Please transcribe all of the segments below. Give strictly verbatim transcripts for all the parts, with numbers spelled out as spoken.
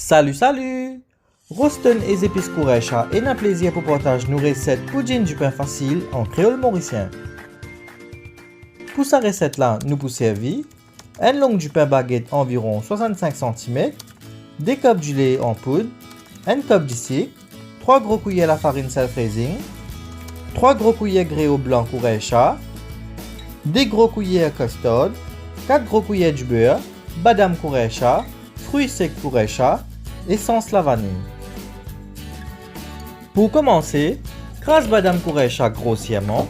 Sali, sali! Roston e Zepis Kouraysha ena plezir pou partaz nou reset poudinn dipin fasil an kreol morisien. Pou sa reset la, nou pou servi enn long dipin baget anviron swasannsink santimet, de kop dile an poud, enn kop disik, trwa gro kwiyer lafarinn self-raising, trwa gro kwiyer greo blan Kouraysha, de gro kwiyer custard, kat gro kwiyer diber, badam Kouraysha, fri sek Kouraysha, esans lavani. Pou komanse, kraz badam Kouraysha grosierman.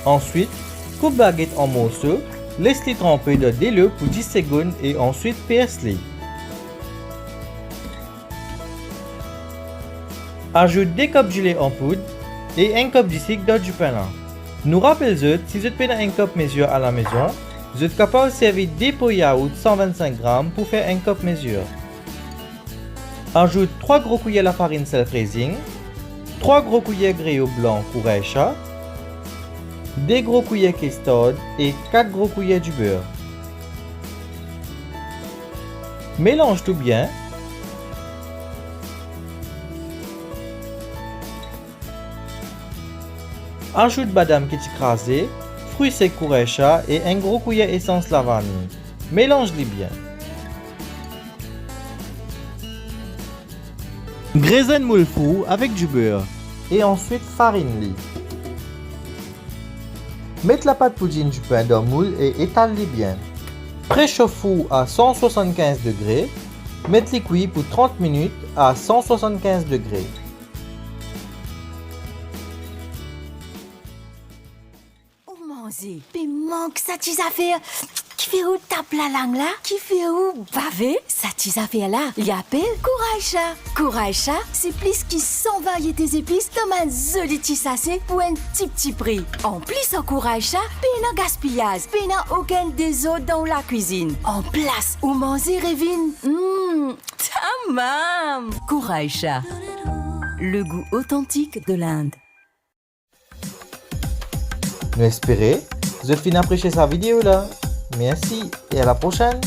Answit, koup baget an morso, les li tranpe dan delo pou dis segonn e answit pers li. Azout de kop dile an poud e enn kop disik dan dipin la. Nou rapel zot, si zot pena enn kop mezir alamezon, zot kapav servi de po yaourt san vennsenk gram pou fer enn kop mezir. Azout trwa gro kwiyer lafarinn self-raising, trwa gro kwiyer greo blan Kouraysha, de gro kwiyer custard e kat gro kwiyer diber. Melanz tou bien. Azout badam ki ti kraze, fri sek Kouraysha e enn gro kwiyer esans lavani. Melanz li bien. Gres enn moul four avek diber e answit farinn li. Met lapat poudinn dipin dan moul e etal li bien. Presof four a san swasannkinz degre, met li kwi pou trant minit a san swasannkinz degre. Ou manze, pe mank sa ti zafer ki fer ou tap lalang la, ki fer ou bave. Sa ti zafer la, li apel Kouraysha. Kouraysha, se plis ki san variete zepis dan bann zoli ti sase pou enn tipti pri. Anplis, ar Kouraysha, pena gaspiyaz, pena okenn dezord dan ou lakwizinn. Anplis, ou manze revinn, mm, tamam! Kouraysha, le goût authentique de l'Inde. Nou espere zot finn apresie sa video la. Mersi e a la prosenn.